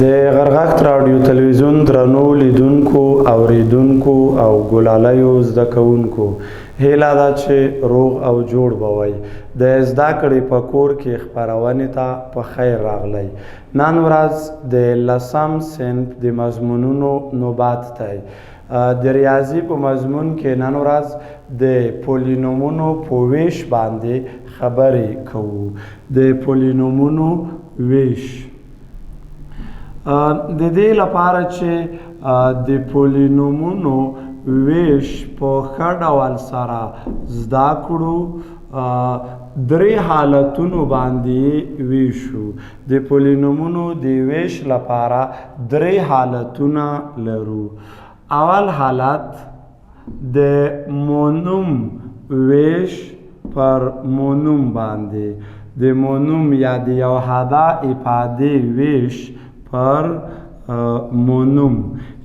د غرغښت راډیو تلویزیون درنو لیدونکو، اوریدونکو او ګلالیو زده کوونکو، هیله ده چې روغ او جوړ به وئ. د زده کړې په کور کې خپرونې ته په خیر راغلی. نن ورځ د لسم صنف د مضمونونو نوبت دی. د ریاضي په مضمون کې نن ورځ د پولینومونو په ویش باندې خبرې کوو. د پولینومونو ویش، د دې لپاره چې د پولینومونو ویش په ښه ډول سره زده کړو، درې حالتونو باندې ویشو. د پولینومونو د ویش لپاره درې حالتونه لرو. اول حالت د مونوم ویش پر مونوم باندې، د مونوم یا د یو حدا افادې ویش پر مونوم.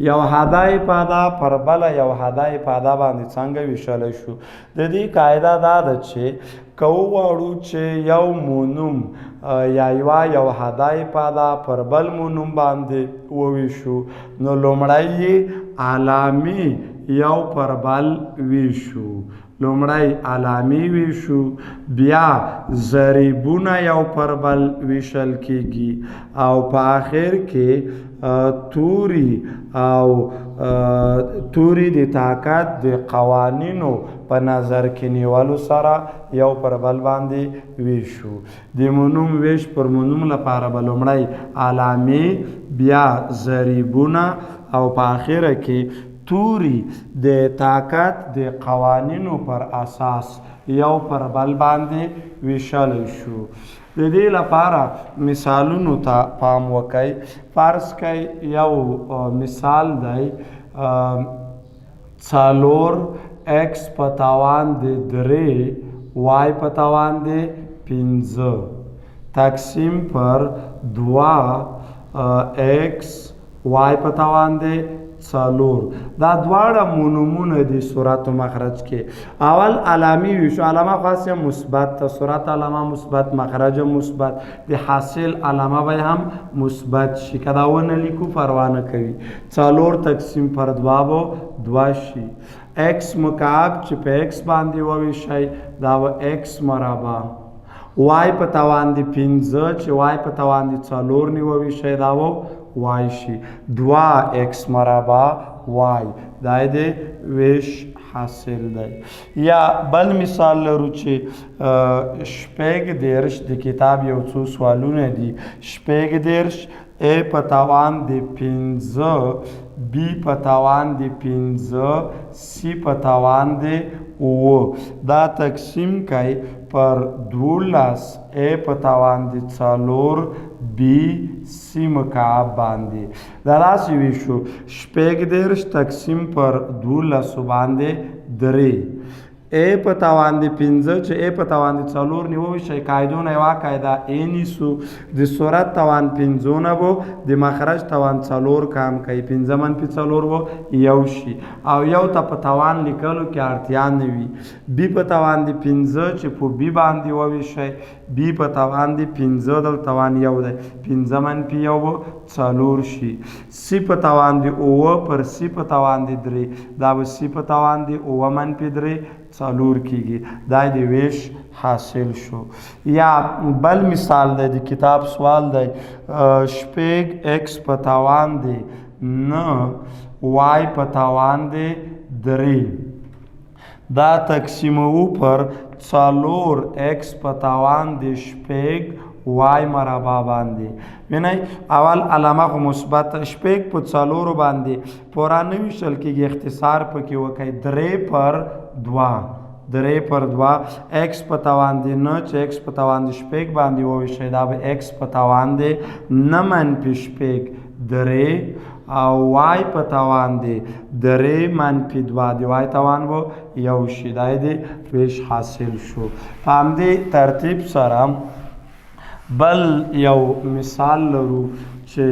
یو حدا افاده پر بله یو حدا افاده باندې څنګه ویشلی شو؟ د دې قاعده دا ده چې که وغواړو چې یو مونوم یا یوه یو حدا افاده پر بل مونوم باندې وویشو، نو لومړی یې علامې یو پر بل ویشو. لومړی علامې ویشو، بیا ضریبونه یو پر بل ویشل کیږي، او په آخر کې توري او توري د طاقت د قوانینو په نظر کې نیولو سره یو پر بل باندې ویشو. د مونوم ویش پر مونوم لپاره به لومړی علامې، بیا ضریبونه او په آخره کې توري د طاقت د قوانینو پر اساس یو پر بل باندې ویشلی شو. د دې لپاره مثالونو ته پام وکړئ. فرض کړئ یو مثال دی، 4 ایکس په توان د 3 وای په توان د 5 تقسیم پر 2 ایکس وای په توان د 4. دا دواړه مونومونه دي صورت و مخرج کې. اول علامې ویشو. علامه خاصه مثبت ته، صورت علامه مثبت، مخرج مثبت، د حاصل علامه به هم مثبت شي. که دا ونه لیکو پروا نه کوي. 4 تقسیم پر 2 به 2 شي. ایکس مکعب چې په ایکس باندې وویشئ دا به ایکس مربع، وای په توان د 5 چې وای په توان د 4 نه وویشئ دا به وای شي، 2 ایکس مربع وای. دا د ویش حاصل دی. یا بل مثال لرو چې 36، د کتاب یو څو سوالونه دي. 36 ای په توان د 5، بی په توان د 5، سی په توان د 7، دا تقسیم کړئ پر 12 ای په توان د 4 بی سی مکعب باندې. دا داسې ویشو، 36 تقسیم پر 12 باندې 3 ای په توان د 5 چې ای په توان د 4 نه وویشئ. قاعدو نه یوه قاعده ای نیسو، د صورت توان 5 نه به د مخرج توان 4 کم کوي، 5 منفي 4 به 1 شي، او یو ته په توان لیکلو کې اړتیا نه وي. بی په توان د 5 چې په بی باندې وویشئ، بی په توان د 5 دلته توان 1 دی، 5 منفي 1 به 4 شي. سی په توان د 7 پر سی په توان د 3، دا به سی په توان د 7 منفي 3 4 کیږي. دا د ویش حاصل شو. یا بل مثال دی، د کتاب سوال دی، 6 ایکس په توان دی 9 وای په توان دی 3، دا تقسیموو پر 4 ایکس په توان دی 6 وای مربع باندې. وینئ اول علامه خو مثبت، 6 په 4 باندې پوره نه ویشل کېږي، اختصار پکې وکړئ، 3 پر 2، 3 پر 2 ایکس په توان دی 9 چې ایکس په توان دی 6 باندې وویشئ، دا به ایکس په توان دی 9 منفي 6 3 او وای په توان دی 3 منفي 2، د وای توان به 1 شي. دا دی ویش حاصل شو. په همدې ترتیب سره بل یو مثال لرو چې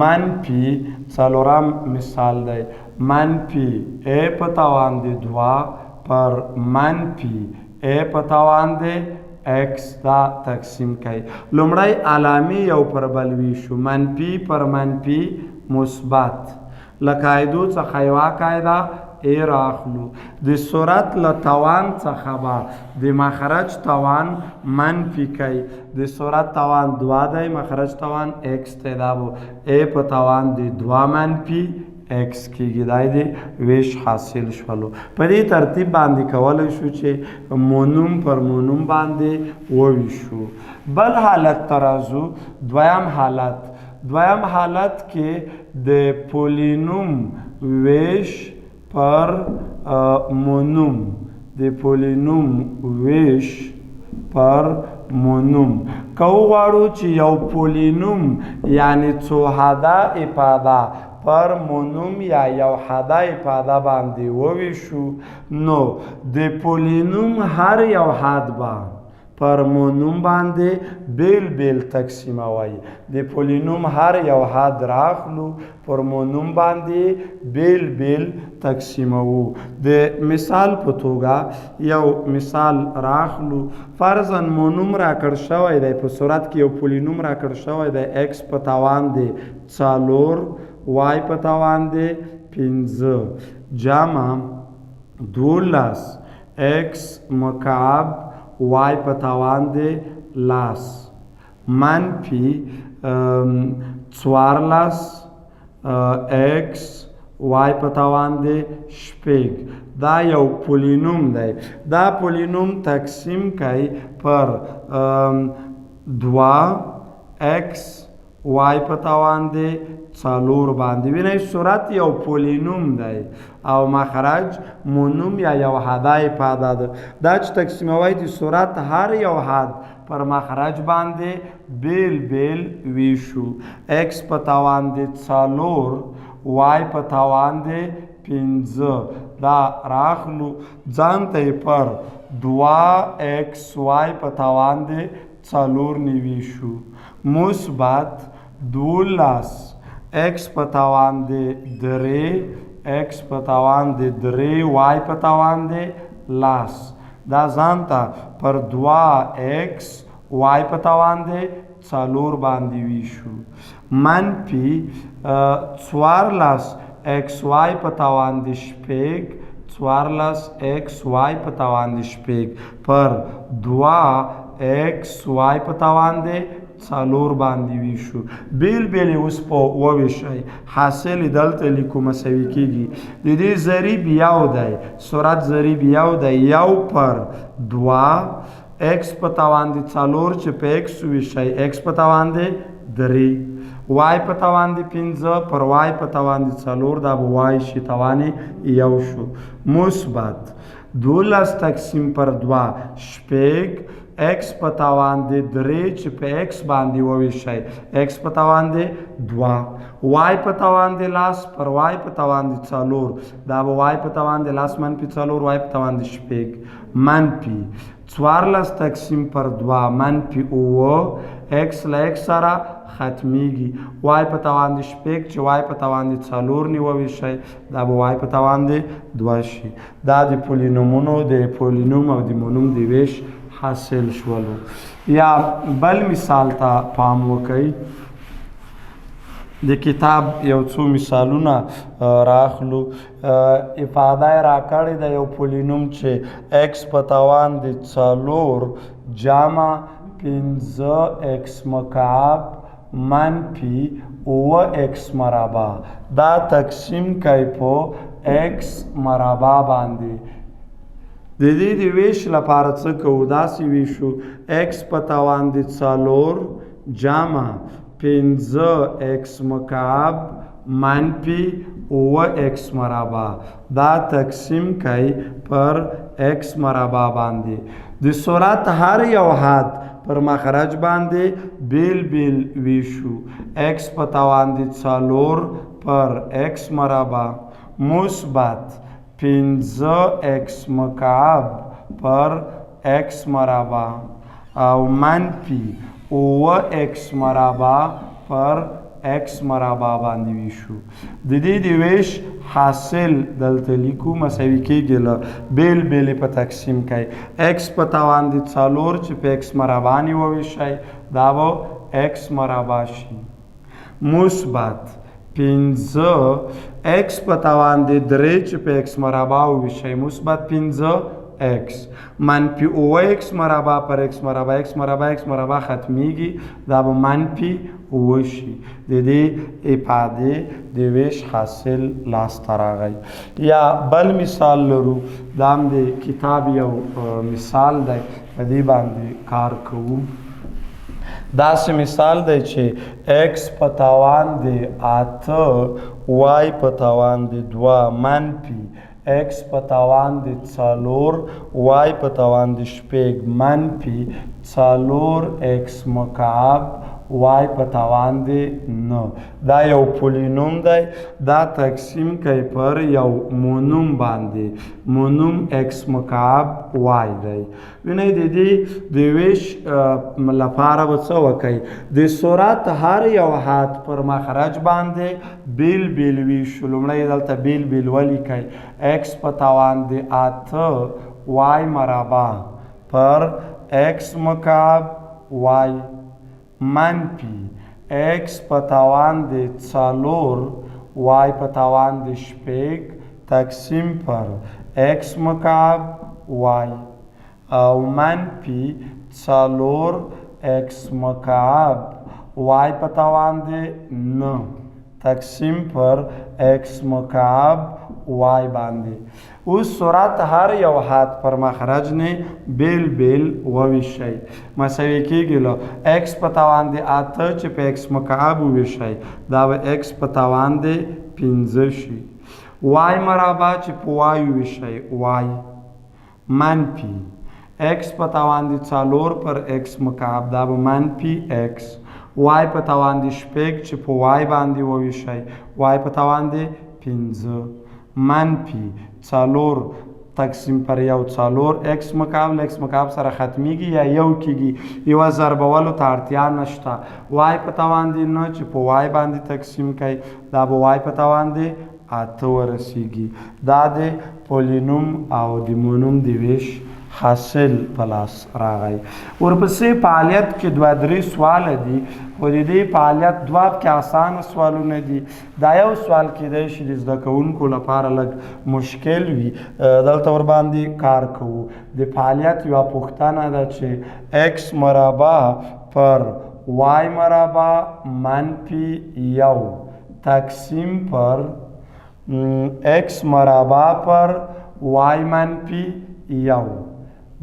منفي څلورم مثال دی، منفي ای په توان دی 2 پر منفي ای په توان دی ایکس دا تقسیم کوي. لومړی علامې یو پر بل ویشو، منفي پر منفي مثبت. له قاعدو څخه یوه قاعده ای راخلو، د سرعت له توان څخه به د مخرج توان منفي کوي. د سرعت توان دوه دی، مخرج توان ایکس دی، دا به ای په توان د دوه منفي ایکس کېږي. دا د ویش حاصل شولو. په دې ترتیب باندې کولی شو چې مونوم پر مونوم باندې وویشو. بل حالت ته راځو، دویم حالت. دویم حالت کې د پولینوم ویش پر مونوم، د پولینوم ویش پر مونوم. که وغواړو چې یو پولینوم یعنی څو حده افاده پر مونوم یا یو حده افاده باندې وویشو، نو د پولینوم هر یو حد به پر مونوم باندې بیل بیل تقسیموي. د پولینوم هر یو حد راخلو، پر مونوم باندې بیل بیل تقسیموو. د مثال په توګه یو مثال راخلو. فرضاً مونوم راکړ شوی دی، په صورت کې یو پولینوم راکړ شوی دی، ایکس په توان دی څلور، وای په توان دی پنځه، جمع 12 ایکس مکعب وای په توان دی لاس، منفي 14 ایکس وای په توان دی شپږ. دا یو پولینوم دی. دا پولینوم تقسیم کوي پر دوه ایکس وای په توان دی څلور باندې. وینئ صورت یو پولینوم دی او مخرج مونوم یا یو حده افاده ده. دا چې تقسیموي د صورت هر یو حد پر مخرج باندې بیل بیل ویشو. ایکس په توان دی څلور، وای په توان دی پنځه، دا راخلو ځان ته یې پر دوه ایکس وای په توان دی څلور نیوي شو، مثبت 12 ایکس په توان دی درې، ایکس په توان دی درې، وای په توان دی لاس، دا ځان ته پر دوه ایکس وای په توان دی څلور باندې ویشو، منفي 14 ایکس وای په توان دی شپږ، 14 ایکس وای په توان دی شپږ پر دوه ایکس وای په توان دی څلور باندې ویشو. بیل بیل یې اوس په وویشئ، حاصل یې دلته لیکو مساوي کېږي. د دې ضریب یو دی، سرعت ضریب یو دی، یو پر دوه ایکس په توان دی څلور چې په ایکس وویشئ، ایکس په توان دی درې، وای په توان دی پنځه پر وای په توان دی څلور، دا به وای شي، توان یې یو شو، مثبت 12 تقسیم پر دوه شپږ، ایکس په توان دی درې چې په ایکس باندې وویشئ، ایکس په توان دی دوه، وای په توان دی لاس پر وای په توان دی څلور، دا به وای په توان دی لاس منفي څلور، وای په توان دی شپږ، منفي 14 تقسیم پر دوه منفي اووه، ایکس له ایکس سره ختمیږي، وای په توان دی شپږ چې وای په توان دی څلور نی وویشئ، دا به وای په توان دی دوه شي. دا د پولینومونو د پولینوم او د مونوم د ویش حاصل شولو. یا بل مثال ته پام وکئ، د کتاب یو څو مثالونه راخلو. افاده یې راکړې ده یو پولینوم چې ایکس په توان د څلور جمع پنځه ایکس مکعب منفي اووه ایکس مربع، دا تقسیم کوي په ایکس مربع باندې. د دې د ویش لپاره څه کوو؟ داسې ویشو، ایکس په توان د څلور جمع پنځه ایکس مکعب منفي اووه ایکس مربع، دا تقسیم کوي پر ایکس مربع باندې. د سرعت هر یو حد پر مخرج باندې بیل بیل ویشو، ایکس په توان د څلور پر ایکس مربع مثبت پنځه ایکس مکعب پر ایکس مربع او منفي اووه ایکس مربع پر ایکس مربع باندې ویشو. د دې د ویش حاصل دلته لیکو، مساوي کېږي له بېل بېلې په تقسیم کوي. ایکس په توان د څلور چې په ایکس مربع نه وویشئ، دا به ایکس مربع شي. مثبت پنځه ایکس په توان د درې چې په ایکس مربع وویشئ، مثبت پنځه ایکس. منفي اووه ایکس مربع پر ایکس مربع، ایکس مربع ایکس مربع ختمیږي، دا به منفي اووه شي. د دې افادې د ویش حاصل لاسته راغی. یا بل مثال لرو، دا هم د کتاب یو مثال دی، په دې باندې کار کوو. داسې مثال دی چې ایکس په توان د اته وای په توان د دوه منفي ایکس په توان د څلور وای په توان د شپږ منفي څلور ایکس مکعب وای په توان د نه. دا یو پولینوم دی، دا تقسیم کوي پر یو مونوم باندې، مونوم ایکس مکعب وای دی. وینئ د دې د ویش لپاره به څه وکئ؟ د سرعت هر یو حد پر مخرج باندې بیل بیل ویشو. لومړی دلته بیل بیل ولیکئ. ایکس په توان د اته وای مربع پر ایکس مکعب وای منفي ایکس په توان د څلور وای په توان د شپږ تقسیم پر ایکس مکعب وای او منفي څلور ایکس مکعب وای په توان د نه تقسیم پر ایکس مکعب وای باندې. اوس سرعت هر یو حد پر مخرج نه بیل بیل وویشئ، مساوي کېږي له ایکس په توان د اته چې په ایکس مکعب وویشئ، دا به ایکس په توان د پنځه شي. وای مربع چې په وای وویشئ، وای منفي ایکس په توان د څلور پر ایکس مکعب، دا به منفي ایکس. وای په توان د شپږ چې په وای باندې وویشئ، وای په توان د پنځه منفي څلور تقسیم پر یو څلور ایکس مکعب له ایکس مکعب سره ختمیږي یا یو کېږي، یوه ضربولو ته اړتیا نشته. وای په توان د نه چې په وای باندې تقسیم کوي، دا به وای په توان د اته ورسیږي. دا د پولینوم او د مونوم د ویش حاصل په لاس راغی. ورپسې فعالیت کې دوه درې سواله دي، خو د دې فعالیت دوه کې اسانه سوالونه دي. دا یو سوال کېدای شي د زده کوونکو لپاره لږ مشکل وي، دلته ورباندې کار کوو. د فعالیت یوه پوښتنه ده چې ایکس مربع پر وای مربع منفي یو تقسیم پر ایکس مربع پر وای منفي یو.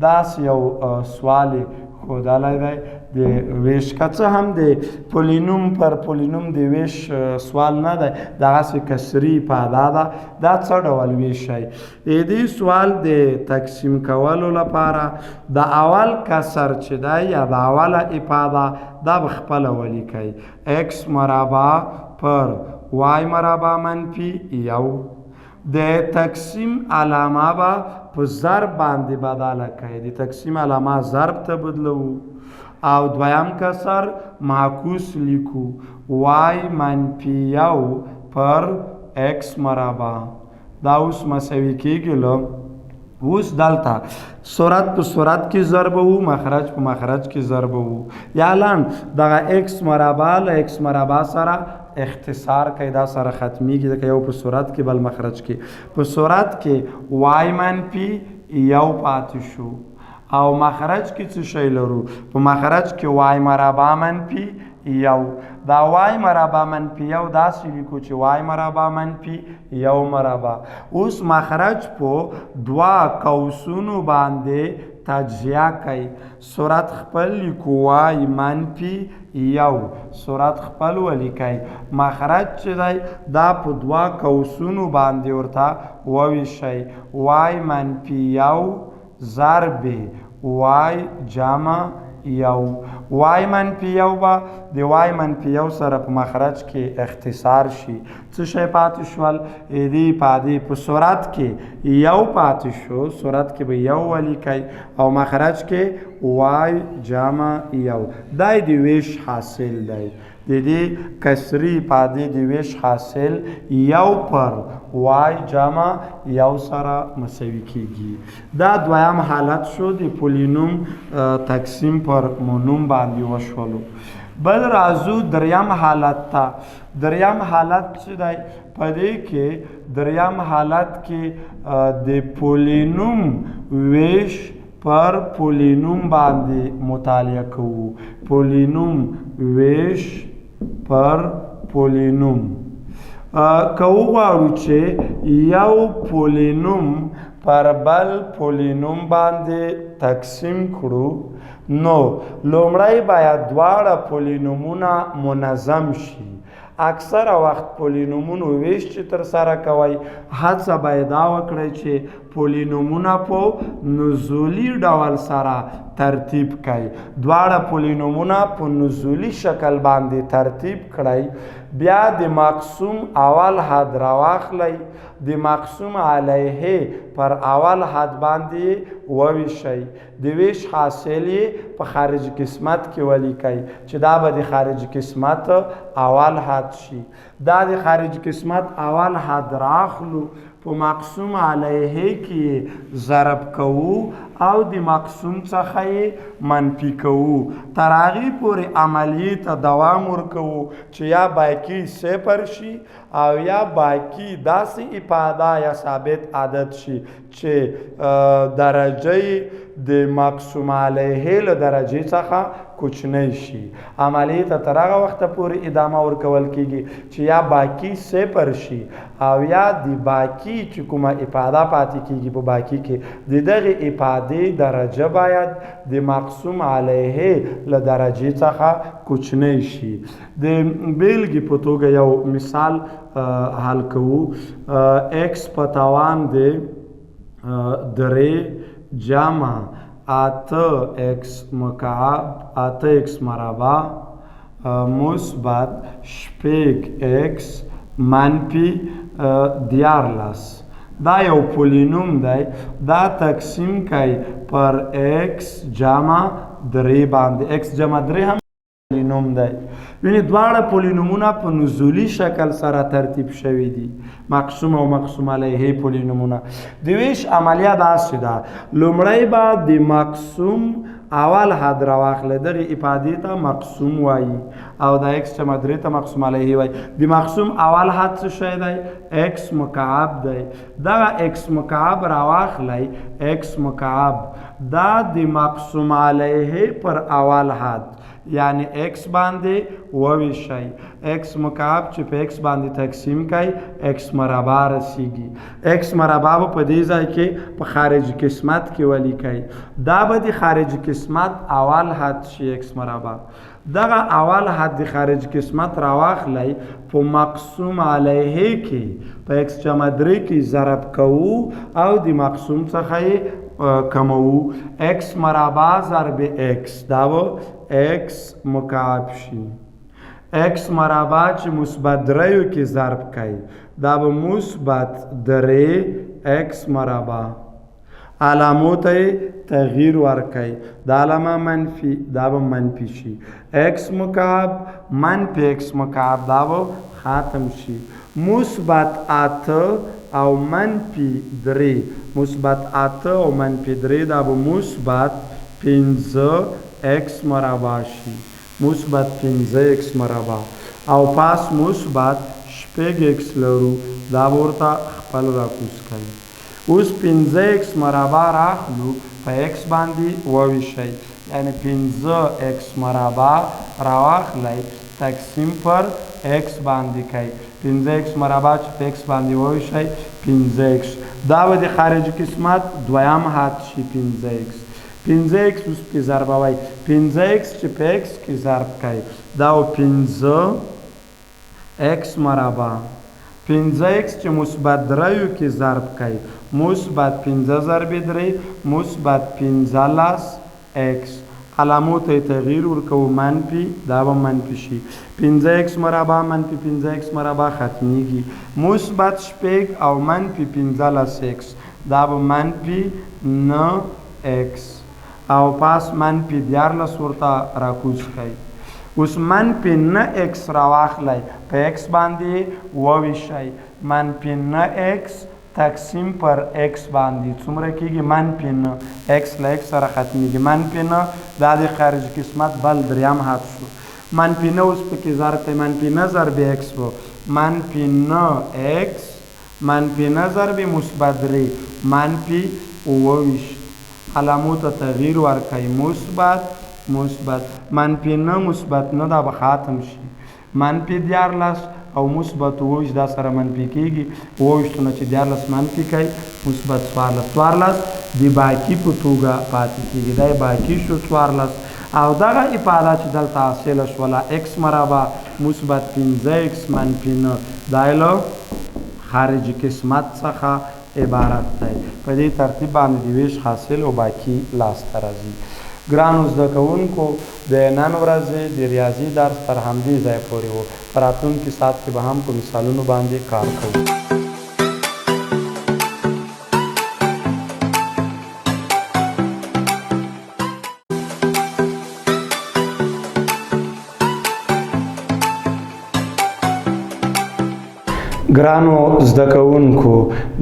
داسې یو سوال یې ښودلی دی د ویش، که څه هم د پولینوم پر پولینوم د ویش سوال نه دی، دغسې کسري افاده ده. دا څه ډول ویش دی؟ د دې سوال د تقسیم کولو لپاره د اول کسر چې دی یا د اوله افاده، دا به خپله ولیکئ. ایکس مربع پر وای مربع منفي یو، د تقسیم علامه به په ضرب باندې بدله کړئ، د تقسیم علامه ضرب ته بدلوو. او دویم کسر معکوس لیکو، وای منفي یو پر ایکس مربع. دا اوس مساوي کېږي له اوس دلته سرعت په سرعت کې ضربوو، مخرج په مخرج کې ضربوو. یا لنډ دغه ایکس مربع له ایکس مربع سره اختصار کوي، دا سره ختمیږي، ځکه یو په سرعت کې بل مخرج کې. په سرعت کې وای منفي یو پاتې شو، او مخرج کې څه شی لرو؟ په مخرج کې وای مربع منفي یو. دا وای مربع منفي یو داسې لیکو چې وای مربع منفي یو مربع. اوس مخرج په دوه قوسونو باندې تجزیه کوي. سرعت خپل لیکو وای منفي یو، سرعت خپل ولیکئ. مخرج چې دی دا په دوه قوسونو باندې ورته وویشئ، وای منفي یو ضرب وای جمع یو. وای منفي یو به د وای منفي یو سره په مخرج کې اختصار شي. څه شی پاتې شول؟ دې پاتې په سرعت کې یو پاتې شو، سرعت کې به یو ولیکئ او مخرج کې وای جمع یو. دا د ویش حاصل دی. د دې کسري افادې د ویش حاصل یو پر وای جمع یو سره مساوي کیږي. دا دویم حالت شو، د پولینوم تقسیم پر مونوم باندې وشولو. بل راځو دریم حالت ته. دریم حالت چې دی، په دې کې دریم حالت کې د پولینوم ویش پر پولینوم باندې مطالعه کوو. پولینوم ویش پر پولینوم، که وغواړو چې یو پولینوم پر بل پولینوم باندې تقسیم کړو، نو لومړی باید دواړه پولینومونه منظم شي. اکثره وخت پولینومونو ویش چې ترسره کوئ، هڅه باید دا وکړئ چې پولینومونه په نزولي ډول سره ترتیب کړئ. دواړه پولینومونه په نزولي شکل باندې ترتیب کړئ، بیا د مقسوم اول حد راواخلئ، د مقسوم علیه پر اول حد باندې وویشئ، د ویش حاصل یې په خارج قسمت کې ولیکئ چې دا به د خارج قسمت اول حد شي. دا د خارج قسمت اول حد راخلو، په مقسوم علیه کې یې ضرب کوو او د مقسوم څخه یې منفي کوو. تر هغې پورې عملیې ته دوام ورکوو چې یا باقي صفر شي او یا باقي داسې افاده یا ثابت عدد شي چې درجه یې د مقسوم علیه له درجې څخه کوچنۍ شي. عملیې ته تر هغه وخته پورې ادامه ورکول کیږي چې یا باقي صفر شي او یا د باقي چې کومه افاده پاتې کیږي په باقي کې، د دغې افادې درجه باید د مقسوم علیه له درجې څخه کوچنۍ شي. د بیلګې په توګه یو مثال حل کوو. ایکس په توان د درې جمع اته ایکس مکعب اته ایکس مربع مثبت شپږ ایکس منفي 13، دا یو پولینوم دی. دا تقسیم کړئ پر ایکس جمع درې باندې. ایکس جمع درې هم پولینوم دی. ویني دواړه پولینومونه په نزولي شکل سره ترتیب شوي دي، مقسوم او مقسوم علیه پولینومونه. د ویش عملیه داسې ده، لومړی به د مقسوم اول حد راواخلئ، دغې افادې ته مقسوم وایي او د ایکس جمع درې ته مقسوم علیه وایي. د مقسوم اول حد څه شی دی؟ ایکس مکعب دی. دغه ایکس مکعب راواخلئ، ایکس مکعب دا د مقسوم علیه پر اول حد یعنی ایکس باندې وویشئ. ایکس مکعب چې په ایکس باندې تقسیم کړئ، ایکس مربع رسیږي. ایکس مربع به په دې ځای کې په خارج قسمت کې ولیکئ. دا به د خارج قسمت اول حد شي، ایکس مربع. دغه اول حد د خارج قسمت راواخلئ، په مقسوم علیه کې په ایکس جمع درې کې ضرب کوو او د مقسوم څخه یې کموو. ایکس مربع ضرب ایکس، دا به ایکس مکعب شي. ایکس مربع چې مثبت دریو کې ضرب کوي، دا به مثبت درې ایکس مربع. علامو ته یې تغییر ورکوي، دا علامه منفي، دا به منفي شي. ایکس مکعب منفي ایکس مکعب، دا به ختم شي. مثبت اته او منفي درې، مثبت اته او منفي درې، دا به مثبت پنځه ایکس مربع شي، مثبت پنځه ایکس مربع. او پاس مثبت شپږ ایکس لرو، دا به ورته خپل راکوز کوي. اوس پنځه ایکس مربع راخلو، په ایکس باندې وویشئ، یعنی پنځه ایکس مربع راواخلئ، تقسیم پر ایکس باندې کوي. پنځه ایکس مربع چې په ایکس باندې وویشئ، پنځه ایکس، دا به د خارج قسمت دویم حد شي. پنځه ایکس، پنځه ایکس اوس پکې ضربوئ. پنځه ایکس چې په ایکس کې ضرب کوي، دا و پنځه ایکس مربع. پنځه ایکس چې مثبت دریو کې ضرب کوي، مثبت پنځه ضرب درې، مثبت 15 ایکس. علامو ته یې تغییر ورکوو، منفي، دا به منفي شي. پنځه ایکس مربع منفي پنځه ایکس مربع ختمیږي. مثبت شپږ او منفي 15 ایکس، دا به منفي نه ایکس او پاس منفي 13 ورته راکوز کوي. اوس منفي نه ایکس راواخلئ، په ایکس باندې وویشئ. منفي نه ایکس تقسیم پر ایکس باندې څومره کېږي؟ منفي نه، ایکس له ایکس سره ختمېږي، منفي نه. دا د خارجي قسمت بل دریم حد شو. منفي نه اوس پکې ضرب کړئ، منفي نه ضرب ایکس و، منفي نه ایکس منفي نه ضرب مثبت درې منفي 27. علامو ته تغییر ورکړئ، مثبت مثبت، منفي نه مثبت نه دا به ختم شي، منفي 13 او مثبت 27 دا سره منفي کېږي. 27 نه چې 13 منفي کوي مثبت 14، 14 د باقي په توګه پاتې کېږي، دا یې باقي شو 14. او دغه افاده چې دلته حاصله شوله ایکس مربع مثبت 5 ایکس منفي نه، دا یې له خارجي قسمت څخه عبارت دی. په دې ترتیب باندې د ویش حاصل او باقي لاسته راځي. ګرانو زده کوونکو، د نن ورځې د ریاضي درس تر همدې ځایه پورې و. په راتلونکي ساعت کې به هم په مثالونو باندې کار کوو. ګرانو زده کوونکو،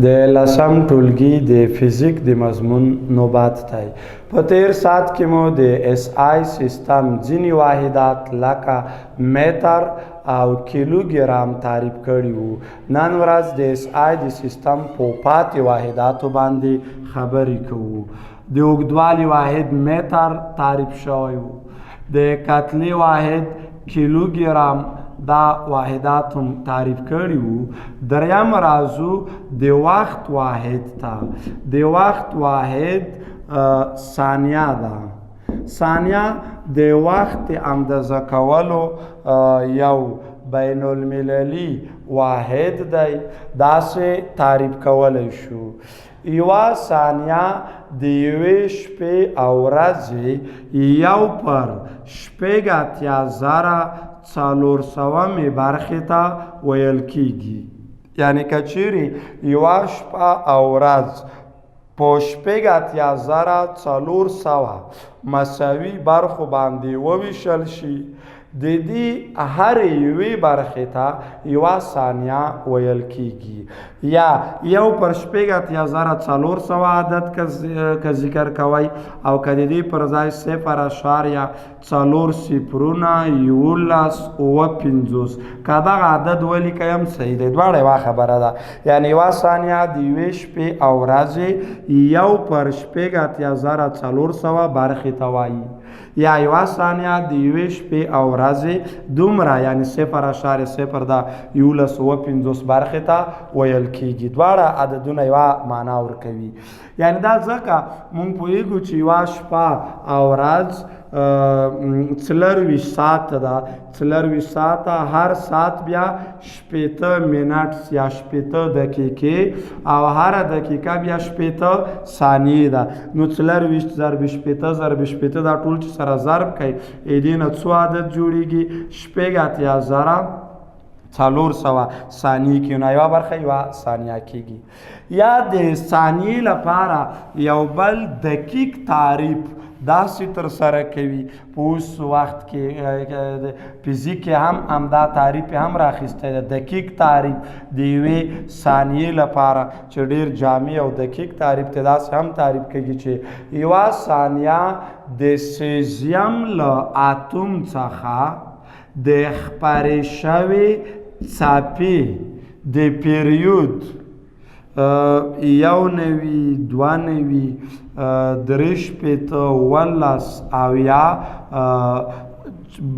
د لسم ټولګي د فزیک د مضمون نوبت دی. په تیر ساعت کې مو د اس آی سیستم ځینې واحدات لکه متر او کیلوګرام تعریف کړي وو. نن ورځ د اس آی د سیستم په پاتې واحداتو باندې خبرې کوو. د اوږدوالي واحد متر تعریف شوی وو، د کتلې واحد کیلوګرام، دا واحدات هم تعریف کړي وو. دریم راځو د وخت واحد ته. د وخت واحد ثانیه ده. ثانیه د وخت اندازه کولو یو بین المللي واحد دی. داسې تعریف کولی شو: یوه ثانیه د یوې شپې او ورځې 1/86,400 برخې ته ویل کیږي. یعنی که چیرې یوه شپه او ورځ په 86,400 مساوي برخو باندې وویشل شي، د دې هرې یوې برخې ته یوه ثانیه ویل کیږي. یا 1/86,400 عدد که ذکر کوئ، او که د دې پر ځای 0.00001157 که دغه عدد ولیکئ هم صحیح دی، دواړه یوه خبره ده. یعنی یوه ثانیه د یوې شپې او ورځې 1/86,400 برخې ته وایي. یا یوه ثانیه د یوې شپې او ورځې دومره، یعنی 0.01157 برخې ته ویل کیږي. دواړه عددونه یوه معنا ورکوي. یعنی دا ځکه مونږ پوهیږو چې یوه شپه او ورځ 24 ساعته ده. 24 ساعته، هر ساعت بیا 60 منټس یا 60 دقیقې، او هره دقیقه بیا 60 ثانیې ده. نو 24 ضرب 60 ضرب 60 دا ټول چې سره ضرب کوي، دې نه څو عدد جوړیږي؟ 86,400 ثانیې کېږي. نو یوه برخه یوه ثانیه کېږي. یا د ثانیې لپاره یو بل دقیق تعریف داسې ترسره کوي. په اوس وخت کې فزیک کې هم همدا تعریف هم راخیستی دی، دقیق تعریف د یوې ثانیې لپاره چې ډېر جامع او دقیق تعریف دی، داسې هم تعریف کوي چې یوه ثانیه د سیزیم له اتوم څخه د خپرې شوې څپې د پیریود 91 92 63 17 او یا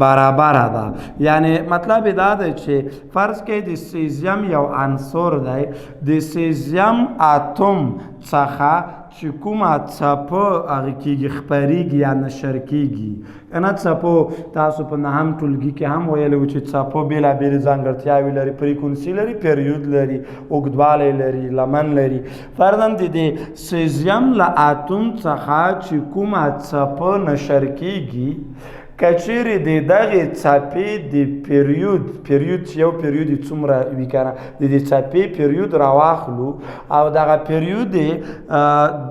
برابره ده. یعنی مطلب دا دی چې فرض کړئ د سیزیم یو عنصر دی، د سیزیم اتم څخه چې کومه څپه هغه کېږي، خپرېږي یا نشر کېږي، که نه څپو تاسو په نهم ټولګي کې هم ویلي وو چې څپو بېلابېلې ځانګړتیاوې لري، فریکونسي لري، پیریود لري، اوږدوالی لري، لمن لري. فرضاً د دې سیزیم له اتوم څخه چې کومه څپه نشر کېږي، که چیرې د دغې څپې د پیریود، پیریود چې یو پیریود یې څومره وي که نه، د دې څپې پیریود راواخلو او دغه پیریود یې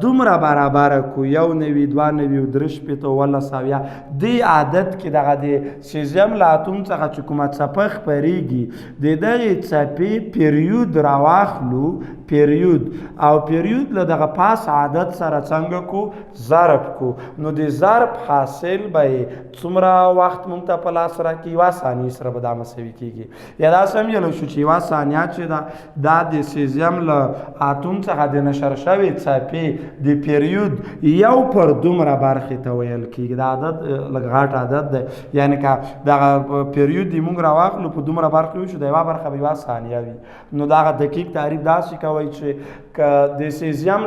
دومره برابره کړو، 91، 92 او 63، 17 70، دې عدد کې دغه د سیزیم له اتوم څخه چې کومه څپه خپرېږي د دغې څپې پیریود راواخلو، پیریود او پیریود له دغه پاس عدد سره څنګه کو؟ ضرب کو. نو د ضرب حاصل به یې څومره وخت مونږ ته په لاس راکړي؟ یوه ثانیه سره به دا مساوي کېږي. یا داسې هم ویلی شو چې یوه ثانیه چې ده دا د سیزیم له اتوم څخه د نشر شوې څپې د پیریود یو پر دومره برخې ته ویل کېږي. دا عدد لږ غټ عدد دی، یعنې که دغه پیریود یې مونږ راواخلو په دومره برخې وشو، دا یوه برخه به یوه ثانیه وي. نو دغه دقیق تعریف داسې کوي چې که د سیزیم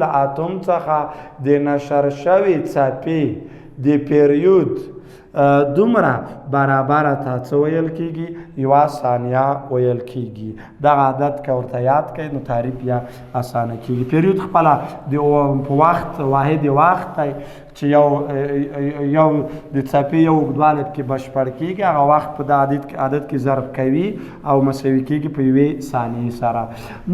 له اتوم څخه د نشر شوې څپې د پیریود دومره برابره ته څه ویل کېږي؟ یوه ثانیه ویل کېږي. دغه عدد که ورته یاد کړئ نو تعریف بیا اسانه کېږي. پیریود خپله د په وخت واحد وخت دی چې یو د څپې یو اوږدوالی پکې بشپړ کېږي، هغه وخت په دا عدد کې ضرب کوي او مساوي کېږي په یوې ثانیې سره.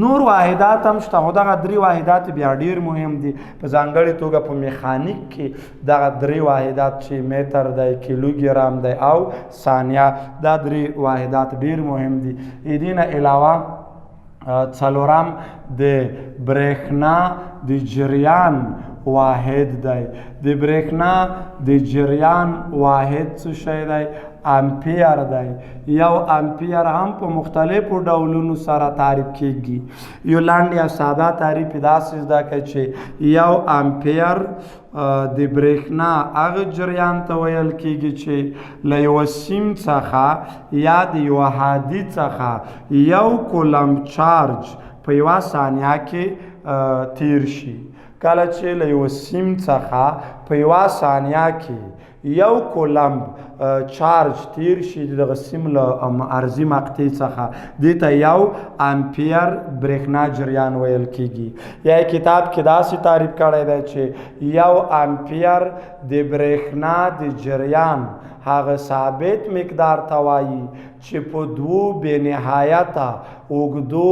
نور واحدات هم شته، خو دغه درې واحدات بیا ډېر مهم دي، په ځانګړې توګه په میخانیک کې دغه درې واحدات چې متر دی، کیلوګرام دی او ثانیه، دا درې واحدات ډېر مهم دي. دې نه علاوه څلورم د برېښنا د جریان واحد دی. د برېښنا د جریان واحد څه شی دی؟ امپیر دی. یو امپیر هم په مختلفو ډولونو سره تعریف کیږي. یو لنډ یا ساده تعریف یې داسې زده کړئ چې یو امپیر د برېښنا هغه جریان ته ویل کیږي چې له یوه سیم څخه یا د یوه هادي څخه یو کولم چارج په یوه ثانیه کې تیر شي. کله چې له یوه سیم څخه په یوه ثانیه کې یو کولمب چارج تیر شي د دغه سیم له عرضي مقطع څخه، دې ته یو امپیر برېښنا جریان ویل کیږي. یا کتاب کې داسې تعریف کړی دی چې یو امپیر د برېښنا د جریان هغه ثابت مقدار ته وایي چې په دوو بې نهایته اوږدو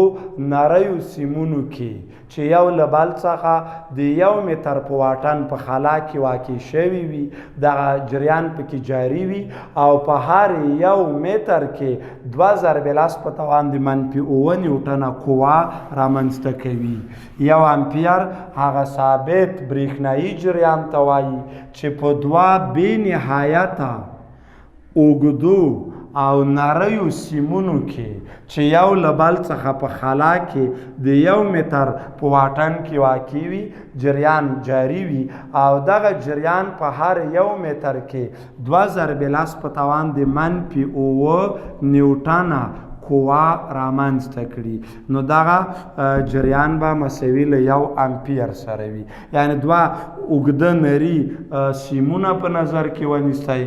نریو سیمونو کې چې یو له بل څخه د یو متر په واټن په خلا کې واقع شوي وي، دغه جریان پکې جاري وي او په هر یو متر کې دوه ضرب لس په توان د منفي اووه نیوټنه قوه رامنځته کوي. یو امپیر هغه ثابت برېښنايي جریان ته وایي چې په دوه بې نهایته اوږدو او نریو سیمونو کې چې یو له بل څخه په خلا کې د یو متر په واټن کې واقع وي، جریان جاري وي او دغه جریان په هر یو متر کې دوه ضرب لس په توان د منفي اووه نیوټنه قوه رامنځته کړي. نو دغه جریان به مساوي له یو امپیر سره وي. یعنې دوه اوږده نري سیمونه په نظر کې ونیسئ،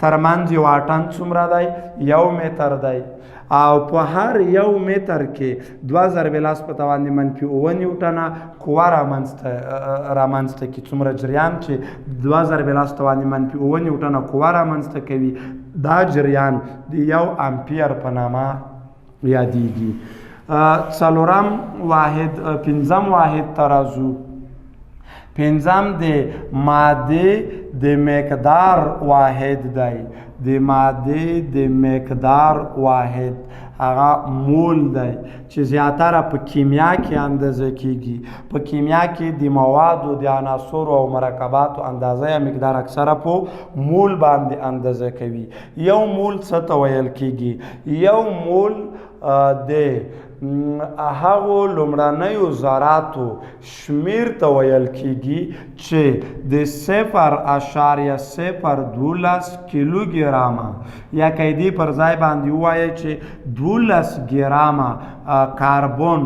ترمنځ یې واټن څومره دی؟ یو متر دی او په هر یو متر کې دوه ضرب لس په توان د منفي اووه نیوټنه قوه رامنځته کړي. څومره جریان چې دوه ضرب لس توان د منفي اووه نیوټنه قوه رامنځته کوي، دا جریان د یو امپیر په نامه یادیږي. څلورم واحد، پنځم واحد ته راځو. پنځم د مادې د مقدار واحد دی. د مادې د مقدار واحد هغه مول دی چې زیاتره په کیمیا کې اندازه کیږي. په کیمیا کې د موادو د عناصرو او مرکباتو اندازه یا مقدار اکثره په مول باندې اندازه کوي. یو مول څه ته ویل کیږي؟ یو مول د هغو لومړنیو ذراتو شمیر ته ویل کیږي چې د 0.012 کیلوګرامه یا که دې پر ځای باندې ووایي چې 12 ګرامه کاربن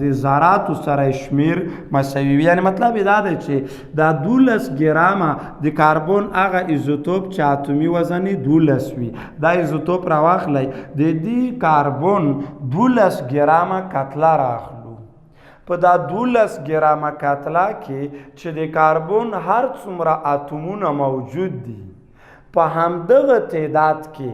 د ذراتو سره شمیر مساوي وي. یعنې مطلب یې دا دی چې دا 12 ګرامه د کاربن هغه ایزوتوپ چې اتومي وزن یې 12 وي، دا ایزوتوپ راواخلئ، د دې کاربن 12 ګرامه کتله راخلو. په دا 12 ګرامه کتله کې چې د کاربن هر څومره اتومونه موجود دي په همدغه تعداد کې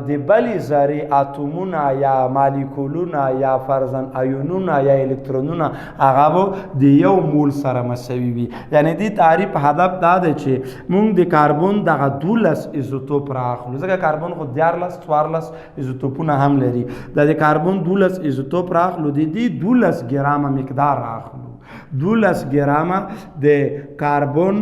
د بلې ذرې اتومونه یا مالیکولونه یا فرضاً ایونونه یا الکترونونه هغه به د یو مول سره مساوي وي. یعنی دې تعریف هدف دا دی چې مونږ د کاربن دغه 12 ایزوتوپ را اخلو، ځکه کاربن خو 13 14 ایزوتوپونه هم لري. دا د کاربن 12 ایزوتوپ را اخلو، د دې 12 ګرامه مقدار را اخلو. 12 ګرامه د کاربن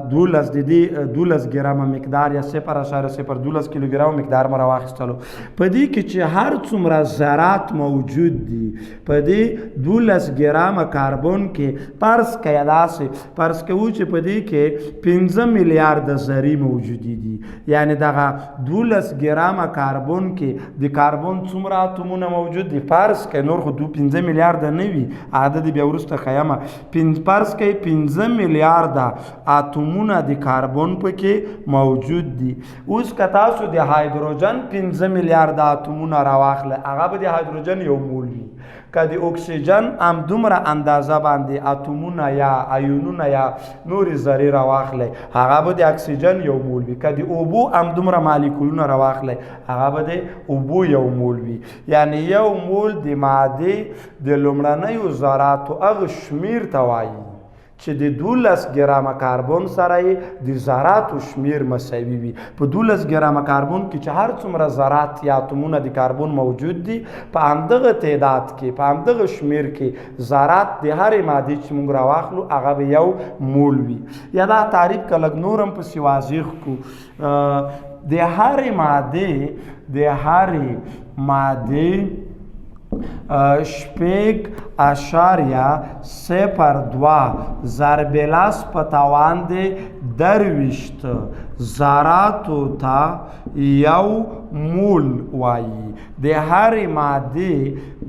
12 د دې 12 ګرامه مقدار یا 0.012 کیلوګرام مقدار مو راواخیستلو. په دې کې چې هر څومره ذرات موجود دي په دې 12 ګرامه کاربن کې، فرض کړئ داسې فرض کوو چې په دې کې 5 میلیارده ذرې موجودې دي، یعنې دغه 12 ګرامه کاربن کې د کاربن څومره اتومونه موجود دي، فرض کړئ نور خو 5 میلیارده نه وي، عدد بیا وروسته ښیمه، فرض کړئ 5 میلیارده اتومونه د کاربن پکې موجود دي. اوس که تاسو د هایدروجن 5 میلیارده اتومونه راواخلئ، هغه به د هایدروجن یو مول وي. که د اکسیجن هم دومره اندازه باندې اتومونه یا ایونونه یا نورې ذرې راواخلئ، هغه به د اکسیجن یو مول وي. که د اوبو هم دومره مالیکولونه راواخلئ، هغه به د اوبو یو مول وي. یعنی یو مول د مادې د لومړنیو ذراتو هغه شمیر ته وایي چې د 12 ګرامه کاربن سره یې د ذراتو شمیر مساوي وي. په 12 ګرامه کاربن کې چې هر څومره ذرات یا اتومونه د کاربن موجود دي، په همدغه تعداد کې په همدغه شمیر کې ذرات د هرې مادې چې موږ راواخلو هغه به یو مول وي. یا دا تعریف که لږ نور هم پسې واضح کړو، د هرې مادې 6.02 ضرب لس په توان د 23 ذراتو ته یو مول وایي. د هرې مادې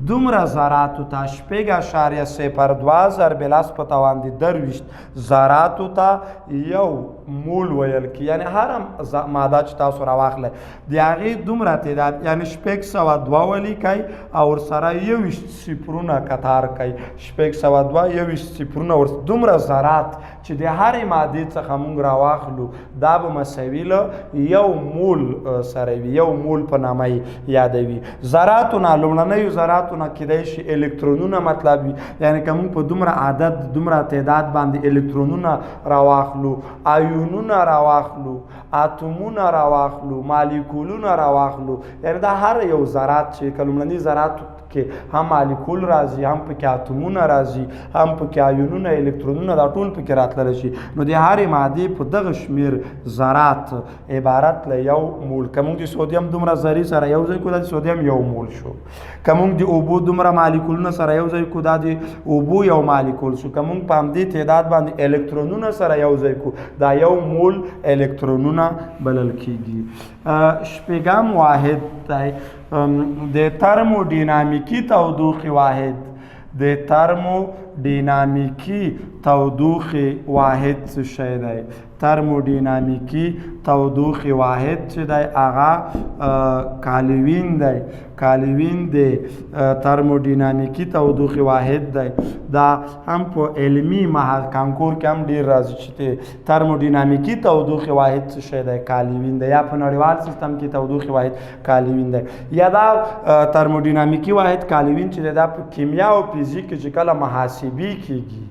دومره ذراتو ته 6.02 ضرب لس په توان د 23 ذراتو ته یو مول ویل کېږي. یعنې هره ماده چې تاسو راواخلئ د هغې دومره تعداد، یعنې 602 ولیکئ او ورسره 21 صفرونه کتار کړئ، 602 21 صفرونه دومره ذرات چې د هرې مادې څخه مونږ راواخلو دا به مساوي له یو مول سره وي، یو مول په نامه یې یادوي. ذراتو نه، لومړنیو ذراتو نه کیدای شي الکترونونه مطلب وي، یعنې که مونږ په دومره عدد دومره تعداد باندې الکترونونه راواخلو، ایونونه راواخلو، اتومونه راواخلو، مالیکولونه راواخلو، یعنې دا هر یو ذرات چې که لومړني ذرات کې هم مالیکول راځي، هم پکې اتومونه راځي، هم پکې ایونونه، الکترونونه، دا ټول پکې راتللی شي. نو د هرې مادې په دغه شمیر ذرات عبارت له یو مول. که موږ د سودیم دومره ذرې سره یو ځای کړو، دا د سودیم یو مول شو. که موږ د اوبو دومره مالیکولونه سره یو ځای کړو، دا د اوبو یو مالیکول شو. که موږ په همدې تعداد باندې الکترونونه سره یو ځای کړو، دا یو مول الکترونونه بلل کیږي. شپږم واحد دی د ترموډینامیکي تودوخې واحد. د ترموډینامیکي تودوخې واحد څه شی دی؟ ترموډینامیکي تودوخې واحد چې دی هغه کالوین دی. کالوین د ترموډینامیکي تودوخې واحد دی. دا هم په علمي محل کانکور کې هم ډېر راځي چې ترموډینامیکي تودوخې واحد څه شی دی؟ کالوین دی. یا په نړیوال سیستم کې تودوخې واحد کالوین دی. یا دا ترموډینامیکي واحد کالوین چې دی دا په کیمیا او فزیک کې چې کله محاسبې کیږي،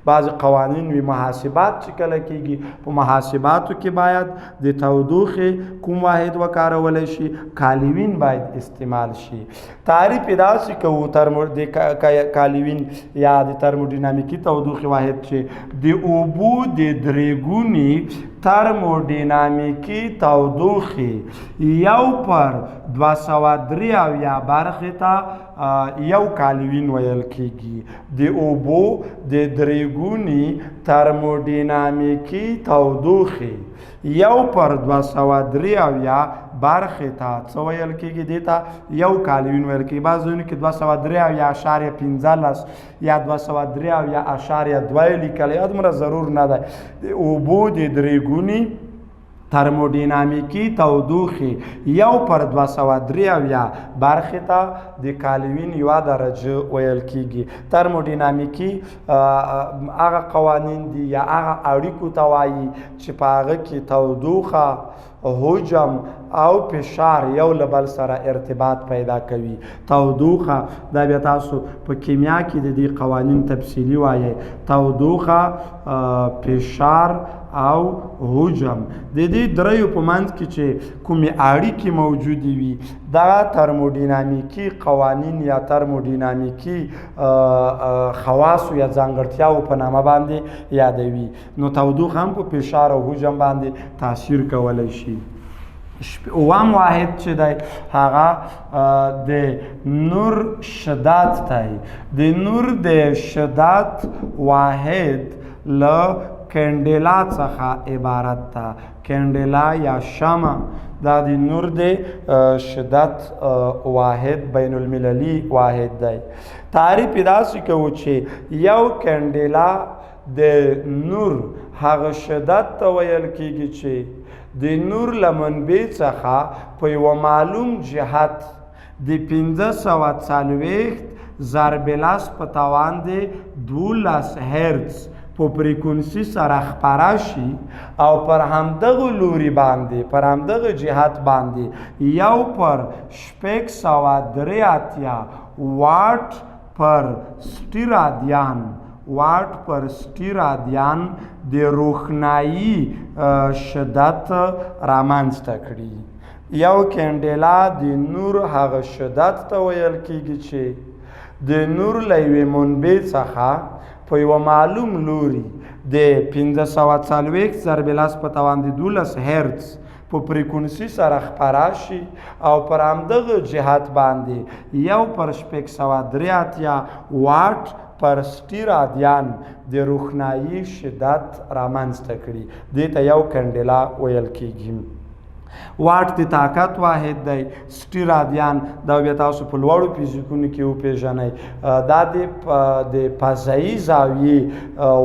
بعضې قوانین وي، محاسبات چې کله کیږي، په محاسباتو کې باید د تودوخې کوم واحد وکارول شي؟ کالوین باید استعمال شي. تعریف یې داسې کوو، د کالوین یا د ترموډینامیکي تودوخې واحد چې د اوبو د درېګوني ترموډینامیکي تودوخې 1/273 برخې ته یو کالوین ویل کیږي. د اوبو د درېګوني ترموډینامیکي تودوخې 1/273 برخې ته څه ویل کیږي؟ دې ته یو کالوین ویل کیږي. بعض ځایونو کې 273.15 یا 273.2 یې لیکلی، یا دومره ضرور نه دی. د اوبو د درېګوني ترموډینامیکي تودوخې یو پر 273 برخې ته د کالوین یوه درجه ویل کیږي. ترموډینامیکي هغه قوانین دي یا هغه اړیکو ته وایي چې په هغه کې تودوخه، حجم او فشار یو له بل سره ارتباط پیدا کوي. تودوخه دا بیا تاسو په کیمیا کې د دې قوانین تفصیلي وایئ. تودوخه، فشار او حجم د دې دریو په منځ کې چې کومې اړیکې موجودې وي دغه ترموډینامیکي قوانین یا ترموډینامیکي خواصو یا ځانګړتیاوو په نامه باندې یادوي. نو تودوخه هم په فشار او حجم باندې تاثیر کولی شي. اووم واحد چې دی هغه د نور شدت دی. د نور د شدت واحد له کینډیلا څخه عبارت ده. کینډیلا یا شمع دا د نور د شدت واحد بین المللی واحد دی. تعریف یې داسې کوو چې یو کینډیلا د نور هغه شدت ته ویل کیږي چې د نور له منبع څخه په یوه معلوم جهت د 540 ضرب لس په توان د 12 هرتز په فریکونسي سره خپره شي او پر همدغه لوري باندې، پر همدغه جهت باندې یو پر 683 واټ پر سټیرادیان، واټ پر سټیرادیان د روښنايي شدت رامنځته کړي. یو کینډیلا د نور هغه شدت ته ویل کیږي چې د نور له یوې منبع څخه په یوه معلوم لوري د 540 ضرب لس په توان د 12 هرتز په فریکونسي سره خپره شي او پر همدغه جهت باندې یو پر 683 واټ پر سټیرادیان د روښنايي شدت رامنځته کړي. دې ته یو کنډیلا ویل کیږي. واټ د طاقت واحد دی. سټیرادیان دا بیا تاسو په لوړو فزیکونو کې وپېژنئ. دا د فضایي زاویې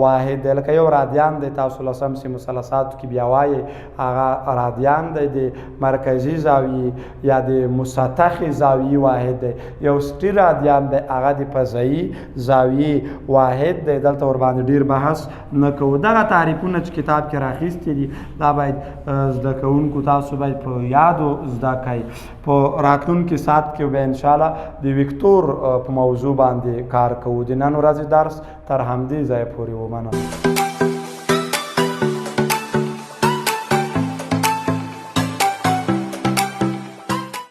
واحد دی. لکه یو رادیان دی، تاسو لسم سي مثلثاتو کې بیا وایئ، هغه رادیان دی د مرکزي زاویې یا د مسطحې زاویې واحد دی. یو سټیرادیان دی، هغه د فضایي زاویې واحد دی. دلته ورباندې ډېر بحث نه کوو. دغه تعریفونه چې کتاب کې راخیستي دي دا باید زده کوونکو تاسو باید په یادو زده کړئ. په راتلونکي ساعت کې به انشاءالله د وکتور په موضوع باندې کار کوو. د نن ورځې درس تر همدې ځایه پورې ومنه.